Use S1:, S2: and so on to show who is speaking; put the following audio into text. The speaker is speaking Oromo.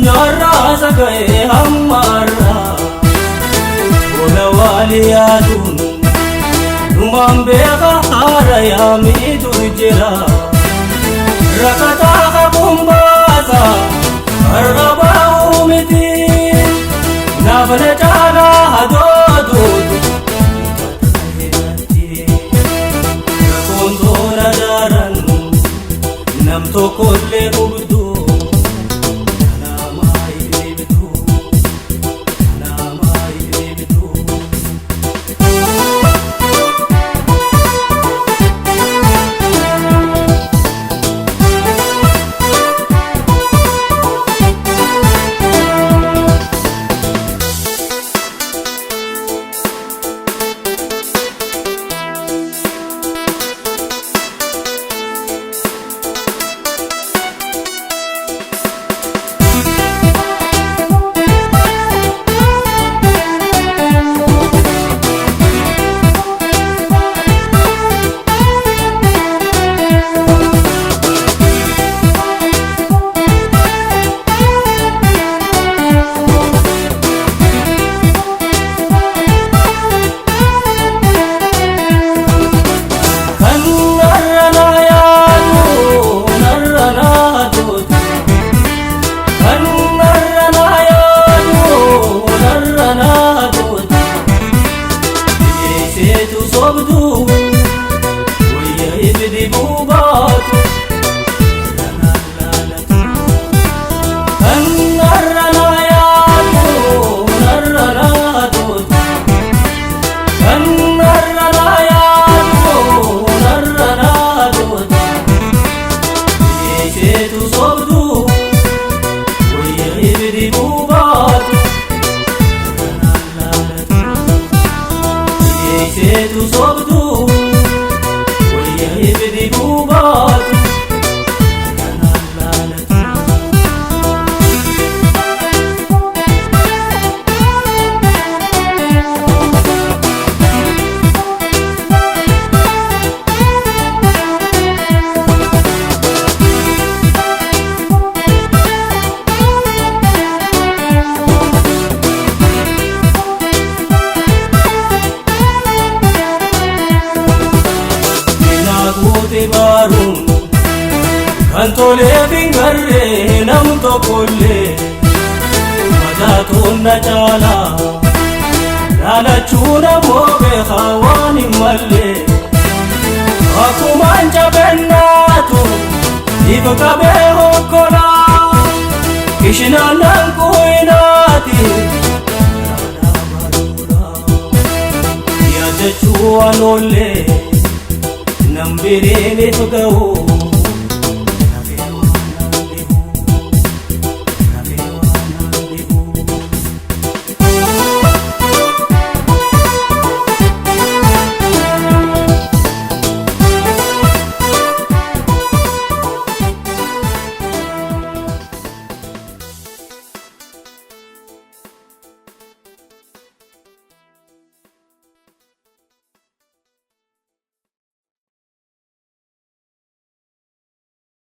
S1: Addunyaarraa saga'ee hammaarraa Ola waali yaaduun Dhumaan beeka haara yaamitu jira Rakataa qabuun baasa har'a baa'uu miti Naafna caalaa hadooduutu Rakkoon toora daaran nam tokkollee hubdu Kanaamaa ibibdu Kanaamaa ibibdu. Kan narra naa yaadu narra naa duutu Kan narra naa yaadu narra naa duutu Bineeseetu sobdu wayya ibidi buubaatu narra naa laalatu Kan narra naa yaadu narra naa duutu Kan narra naa yaadu narra naa duutu Bineeseetu sobdu wayya ibidi buubaatu narra naa laalatu Bineeseetu sobdu wayya ibidi buubaatu narra naa laalatu. Minaaguuti baaruun kan toleef hin garree nam tokkollee madaatuun na caalaa laalachuun ammoo beekaa waan hin mallee akkumaan jabennaatu ifa qabee hokkolaa ishinaan nan kuynaati yaadachuu waan oollee nam biriiniif ga'u.